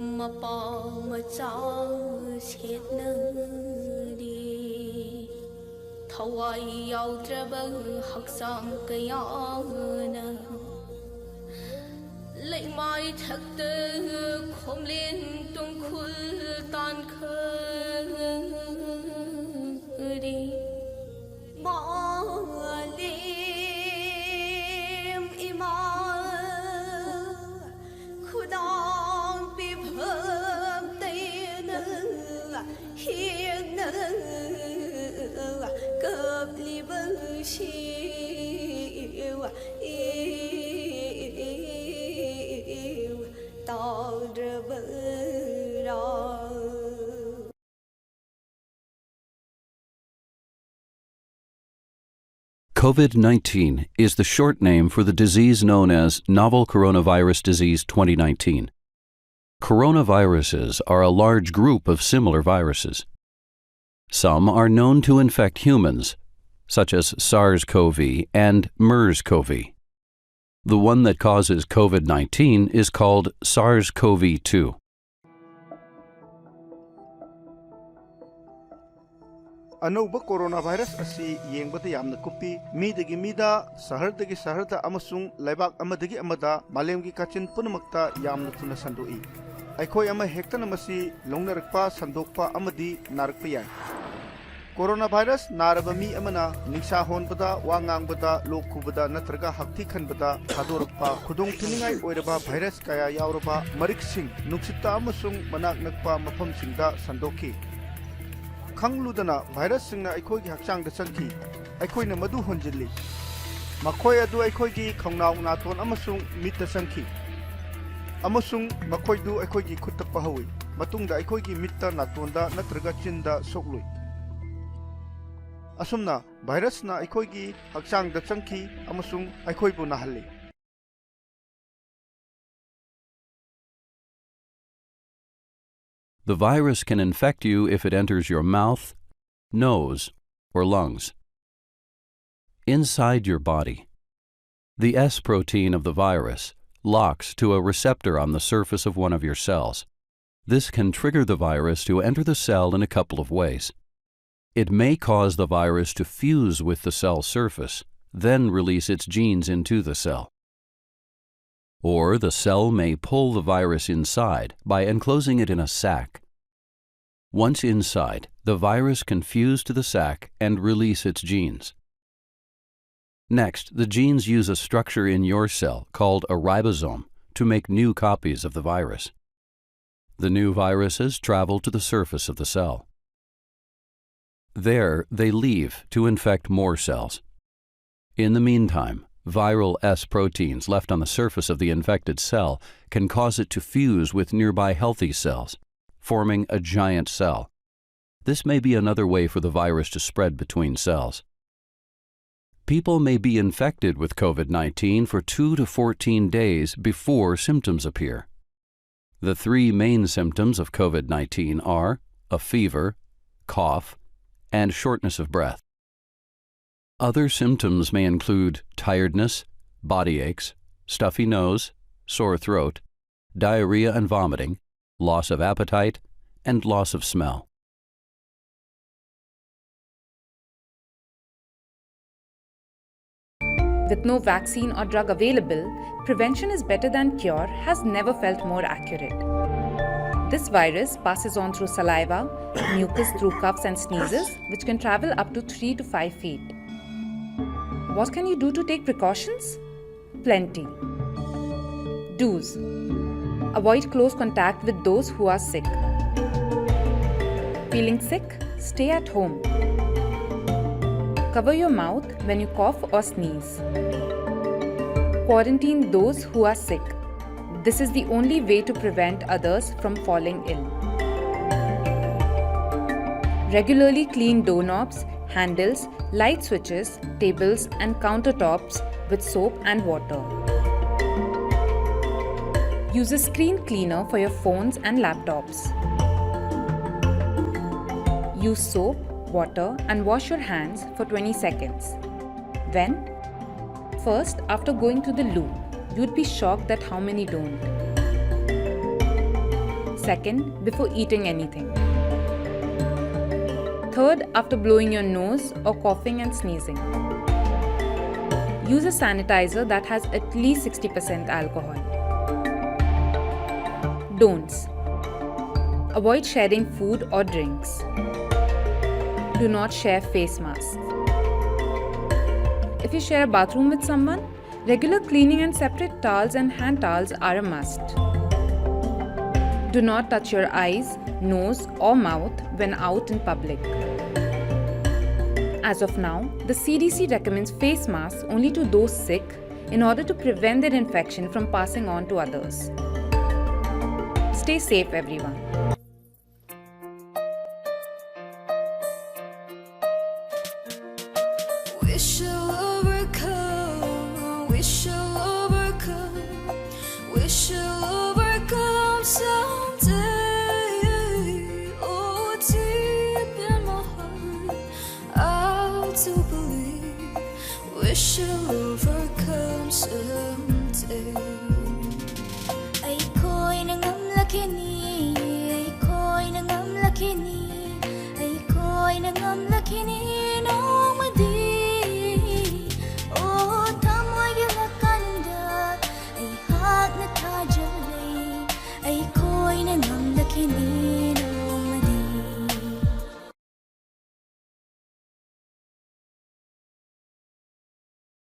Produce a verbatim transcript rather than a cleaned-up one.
ꯃꯄꯥ ꯃꯆꯥ ꯁꯦꯠꯅꯔꯤ꯫ ꯊꯋꯥꯏ ꯌꯥꯎꯗ꯭ꯔꯕ ꯍꯛꯆꯥꯡ ꯀꯌꯥꯅ ꯂꯩꯃꯥꯏ ꯊꯛꯇ ꯈꯣꯝꯂꯦꯟ ꯇꯨꯡꯈꯨꯜ ꯇꯥꯟꯈꯔꯤ꯫ ꯃꯥꯂꯦꯝ ꯏꯃꯥ ꯈꯨꯗꯥꯡ ꯄꯤꯐꯝ ꯇꯩꯅ ꯍꯦꯛꯅ ꯀꯞꯂꯤꯕꯁꯤ ꯇꯥꯎꯗ꯭ꯔꯕꯔꯥ? COVID nineteen is the short name for the disease known as novel coronavirus disease twenty nineteen. Coronaviruses are a large group of similar viruses. Some are known to infect humans, such as SARS-CoV and MERS-CoV. The one that causes COVID nineteen is called SARS-CoV two. ꯑꯅꯧꯕ corona virus ꯑꯁꯤ ꯌꯦꯡꯕꯗ ꯌꯥꯝꯅ ꯀꯨꯞꯄꯤ꯫ ꯃꯤꯗꯒꯤ ꯃꯤꯗ, ꯁꯍꯔꯗꯒꯤ ꯁꯍꯔꯗ ꯑꯃꯁꯨꯡ ꯂꯩꯕꯥꯛ ꯑꯃꯗꯒꯤ ꯑꯃꯗ ꯃꯥꯂꯦꯝꯒꯤ ꯀꯥꯆꯤꯟ ꯄꯨꯝꯅꯃꯛꯇ ꯌꯥꯝꯅ ꯊꯨꯅ ꯁꯟꯗꯣꯛꯏ꯫ ꯑꯩꯈꯣꯏ ꯑꯃ ꯍꯦꯛꯇꯅ ꯃꯁꯤ ꯂꯧꯅꯔꯛꯄ, ꯁꯟꯗꯣꯛꯄ ꯑꯃꯗꯤ ꯅꯥꯔꯛꯄ ꯌꯥꯏ꯫ ꯀꯣꯔꯣꯅꯥ ꯚꯥꯏꯔꯁ ꯅꯥꯔꯕ ꯃꯤ ꯑꯃꯅ ꯅꯤꯡꯁꯥ ꯍꯣꯟꯕꯗ, ꯋꯥ ꯉꯥꯡꯕꯗ, ꯂꯣꯛ ꯈꯨꯕꯗ ꯅꯠꯇ꯭ꯔꯒ ꯍꯛꯊꯤ ꯈꯟꯕꯗ ꯊꯥꯗꯣꯔꯛꯄ ꯈꯨꯗꯣꯡꯊꯤꯅꯤꯡꯉꯥꯏ ꯑꯣꯏꯔꯕ ꯚꯥꯏꯔꯁ ꯀꯌꯥ ꯌꯥꯎꯔꯕ ꯃꯔꯤꯛꯁꯤꯡ ꯅꯨꯡꯁꯤꯠꯇ ꯑꯃꯁꯨꯡ ꯃꯅꯥꯛ ꯅꯛꯄ ꯃꯐꯝꯁꯤꯡꯗ ꯁꯟꯗꯣꯛꯈꯤ꯫ ꯈꯪꯂꯨꯗꯅ ꯚꯥꯏꯔꯁꯁꯤꯡꯅ ꯑꯩꯈꯣꯏꯒꯤ ꯍꯛꯆꯥꯡꯗ ꯆꯪꯈꯤ꯫ ꯑꯩꯈꯣꯏꯅ ꯃꯗꯨ ꯍꯣꯟꯖꯤꯜꯂꯤ꯫ ꯃꯈꯣꯏ ꯑꯗꯨ ꯑꯩꯈꯣꯏꯒꯤ ꯈꯧꯅꯥꯎ, ꯅꯥꯇꯣꯟ ꯑꯃꯁꯨꯡ ꯃꯤꯠꯇ ꯆꯪꯈꯤ꯫ ꯑꯃꯁꯨꯡ ꯃꯈꯣꯏꯗꯨ ꯑꯩꯈꯣꯏꯒꯤ ꯈꯨꯠꯇ ꯄꯛꯍꯧꯏ꯫ ꯃꯇꯨꯡꯗ ꯑꯩꯈꯣꯏꯒꯤ ꯃꯤꯠꯇ, ꯅꯥꯇꯣꯟꯗ ꯅꯠꯇ꯭ꯔꯒ ꯆꯤꯟꯗ ꯁꯣꯛꯂꯨꯏ꯫ ꯑꯁꯨꯝꯅ ꯚꯥꯏꯔꯁꯅ ꯑꯩꯈꯣꯏꯒꯤ ꯍꯛꯆꯥꯡꯗ ꯆꯪꯈꯤ ꯑꯃꯁꯨꯡ ꯑꯩꯈꯣꯏꯕꯨ ꯅꯥꯍꯜꯂꯤ꯫ The virus can infect you if it enters your mouth, nose, or lungs. Inside your body, the S protein of the virus, locks to a receptor on the surface of one of your cells. This can trigger the virus to enter the cell in a couple of ways. It may cause the virus to fuse with the cell surface, then release its genes into the cell. Or the cell may pull the virus inside by enclosing it in a sac. Once inside, the virus can fuse to the sac and release its genes. Next, the genes use a structure in your cell called a ribosome to make new copies of the virus. The new viruses travel to the surface of the cell. There, they leave to infect more cells. In the meantime, viral S proteins left on the surface of the infected cell can cause it to fuse with nearby healthy cells, forming a giant cell. This may be another way for the virus to spread between cells. People may be infected with COVID nineteen for two to fourteen days before symptoms appear. The three main symptoms of COVID nineteen are a fever, cough, and shortness of breath. Other symptoms may include tiredness, body aches, stuffy nose, sore throat, diarrhea and vomiting, loss of appetite, and loss of smell. With no vaccine or drug available, prevention is better than cure has never felt more accurate. This virus passes on through saliva, mucus through coughs and sneezes, which can travel up to three to five feet. What can you do to take precautions? Plenty. Do's. Avoid close contact with those who are sick. Feeling sick? Stay at home. Cover your mouth when you cough or sneeze. Quarantine those who are sick. This is the only way to prevent others from falling ill. Regularly clean doorknobs, handles, light switches, tables, and countertops with soap and water. Use a screen cleaner for your phones and laptops. Use soap, water, and wash your hands for twenty seconds. When? First, after going to the loo. You'd be shocked at how many don't. Second, before eating anything. Third, after blowing your nose or coughing and sneezing. Use a sanitizer that has at least sixty percent alcohol. Don'ts. Avoid sharing food or drinks. Do not share face masks. If you share a bathroom with someone, regular cleaning and separate towels and hand towels are a must. Do not touch your eyes, nose, or mouth when out in public. As of now, the C D C recommends face masks only to those sick in order to prevent their infection from passing on to others. Stay safe, everyone.